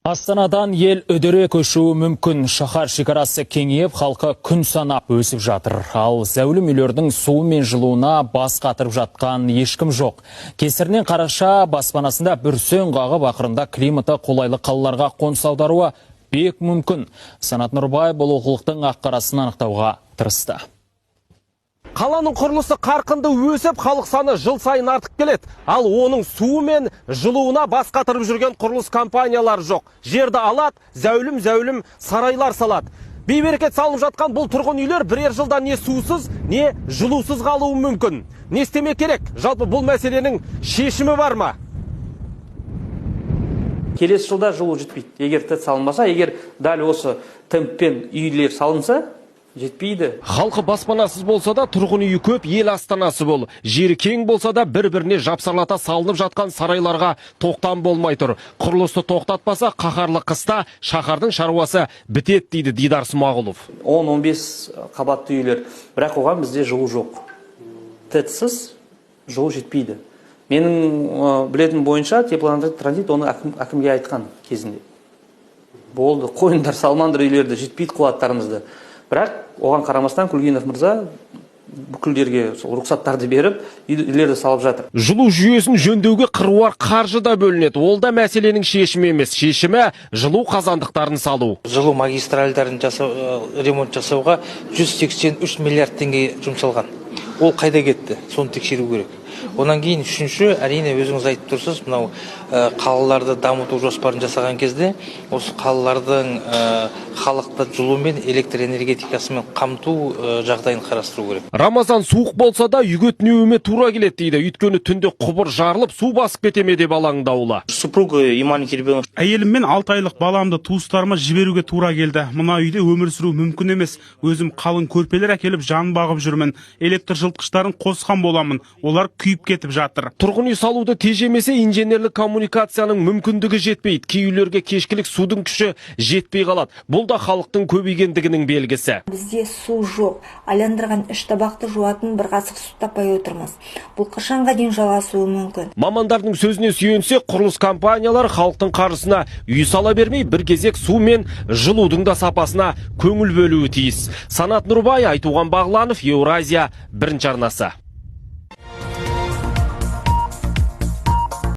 Астанадан ел үдере көшуі мүмкін. Шаһар шекарасы кеңейіп, халқы күн санап өсіп жатыр. Ал зәулім үйлердің суы мен жылуына бас қатырып жатқан ешкім жоқ. Кесірінен қараша баспанасында бүрсең қағып, ақырында климаты қолайлы қалаларға қоныс аударуы бек мүмкін. Санат Нұрбай бұл олқылықтың ақ қарасын анықтауға тырысты. Қаланың құрылысы қарқынды өсіп, халық саны жыл сайын артып келеді. Ал оның суы мен жылуына бас қатырып жүрген құрылыс компаниялары жоқ. Жерді алады, зәулім-зәулім сарайлар салады. Бейберекет салынып жатқан бұл тұрғын үйлер бірер жылда не сусыз, не жылусыз қалуы мүмкін. Не істемек керек? Жалпы бұл мәселенің шешімі бар ма? Келесі жылда жылу жетпейді. Егер ТЭЦ салынбаса, егер дәл осы темппен үйлер салынса, жетпейді. Халқы баспанасыз болса да, тұрғын үйі көп ел астанасы бұл. Жері кең болса да, бір-біріне жапсарлата салынып жатқан сарайларға тоқтам болмай тұр. Құрылысты тоқтатпаса, қаһарлы қыста шаһардың шаруасы бітеді, дейді Дидар Смағұлов. 10-15 қабатты үйлер, бірақ оған бізде жылу жоқ. ТЭЦсіз жылу жетпейді. Менің білетін бойынша, Теплотранзит оны әкімге айтқан кезінде. Болды, қойыңдар, салмаңдар үйлерді, жетпейді қуаттарымызды. Бірақ оған қарамастан Кульгинов мырза бүкілдерге сол рұқсаттарды беріп, үйлерді салып жатыр. Жылу жүйесін жөндеуге қыруар қаржы да бөлінеді. Ол да мәселенің шешімі емес. Шешімі — жылу қазандықтарын салу. Жылу магистральдарын жасау, ремонт жасауға 183 миллиард теңге жұмсалған. Ол қайда кетті? Соны тексеру керек. Одан кейін үшінші, әрине, өзіңіз айтып тұрсыз, мынау қалаларды дамыту жоспарын жасаған кезде осы қалалардың халықты жылумен, электр энергетикасымен қамту жағдайын қарастыру керек. Рамазан суық болса да, үйге түнеуіме тура келеді дейді. Өйткені түнде құбыр жарылып, су басып кете ме деп алаңдаулы. Супруга и маленький ребенок. Әйелім мен 6 айлық баламды туыстарыма жіберуге тура келді. Мына үйде өмір сүру мүмкін емес. Өзім қалың көрпелер әкеліп, жан бағып жүрмін. Электр жылытқыштарын қосқан боламын. Олар күйіп кетіп жатыр. Тұрғын үй салуды тежемесе, инженерлік коммуникацияның мүмкіндігі жетпейді. Кей үйлерге кешкілік судың күші жетпей қалады. Бұл да халықтың көбейгендігінің белгісі. Бізде су жоқ. Айландырған үш табақты жуатын бір қасық су таппай отырмыз. Бұл қашанға дейін жалғасуы мүмкін? Мамандардың сөзіне сүйенсек, құрылыс компаниялары халықтың қаржысына үй сала бермей, бір кезек су мен жылудың да сапасына көңіл бөлуі тиіс. Санат Нұрбай, Айтуған Бағланов, Еуразия бірінші арнасы.